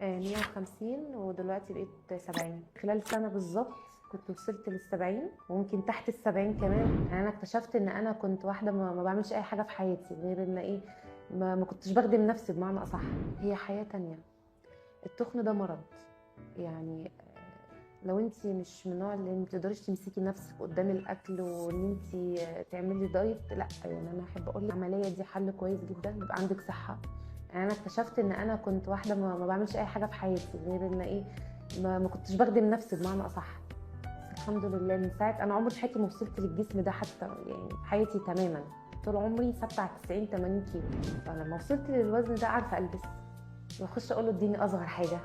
150 ودلوقتي بقيت 70. خلال سنة بالظبط كنت وصلت لل70 وممكن تحت ال70 كمان. يعني انا اكتشفت ان انا كنت واحدة ما بعملش اي حاجة في حياتي غير ان ايه، ما كنتش بخدم نفسي بمعنى اصح. هي حياة تانية. التخن ده مرض، يعني لو انت مش من النوع اللي ما تقدريش تمسكي نفسك قدام الاكل وان انت تعملي دايت، لا. يعني انا احب اقول العملية دي حل كويس جدا، بيبقى عندك صحة. يعني انا اكتشفت ان انا كنت واحدة ما بعملش اي حاجة في حياتي غير ان ايه، ما كنتش بخدم نفسي بمعنى اصح. الحمد لله من ساعة انا عمري في حياتي ما وصلت للجسم ده حتى، يعني في حياتي تماما طول عمري ثابتة على 90 80 كيلو. فلما وصلت للوزن ده عارفه البس واخش اقول له اديني اصغر حاجة،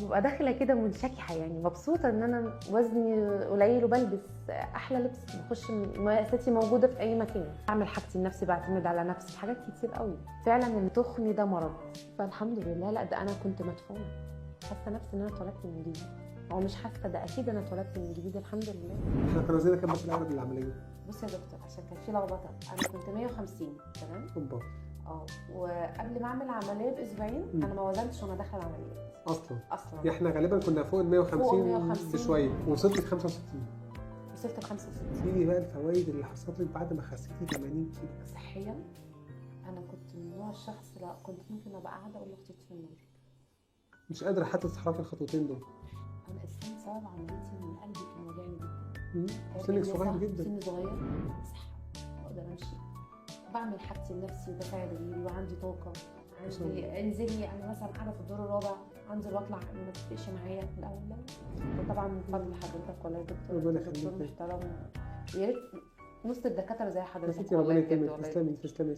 ببقى داخله كده منشكحه، يعني مبسوطة ان انا وزني قليل وبلبس احلى لبس، بخش مقاساتي موجودة في اي مكان، اعمل حاجتي لنفسي، بعتمد على نفسي في حاجات كتير قوي. فعلا التخن ده مرض، فالحمد لله. لا ده انا كنت مدفونة، حاسه نفسي ان انا اتولدت من جديد، هو مش حاسه ده اكيد انا اتولدت من جديد الحمد لله. احنا كنا وزننا كام بس الاول قبل العملية؟ بص يا دكتور عشان كان في لخبطة، انا كنت 150 تمام؟ اوبا. وقبل ما اعمل عملية باسبوعين انا ما وزنتش وانا داخله العمليات اصلا. احنا غالبا كنا فوق ال 150 بشوية، وصلت ل 65. وصلت ل 65. ايه بقى الفوائد اللي حصلت لك بعد ما خسيتي 80 كيلو؟ صحيا انا كنت من نوع الشخص، لا كنت ممكن ابقى قاعدة اقول لاختي اطفي النور، مش قادرة حتى تتحركي الخطوتين دول. انا اساسا سبب عمليتي ان قلبي كان وجعني جدا. سنك صغير جدا. سن صغير، صحة، بقدر امشي، بعمل حاجتي لنفسي وبساعد غيري وعندي طاقة. عندي انزلي، انا مثلا قاعدة في الدور الرابع انزل واطلع ما تفرقش معايا الاول. لا طبعا من فضل حضرتك والله يا دكتور، دكتور محترم، يا ريت نص الدكاترة زي حضرتك. ربنا يكرمك. تسلمي تسلمي.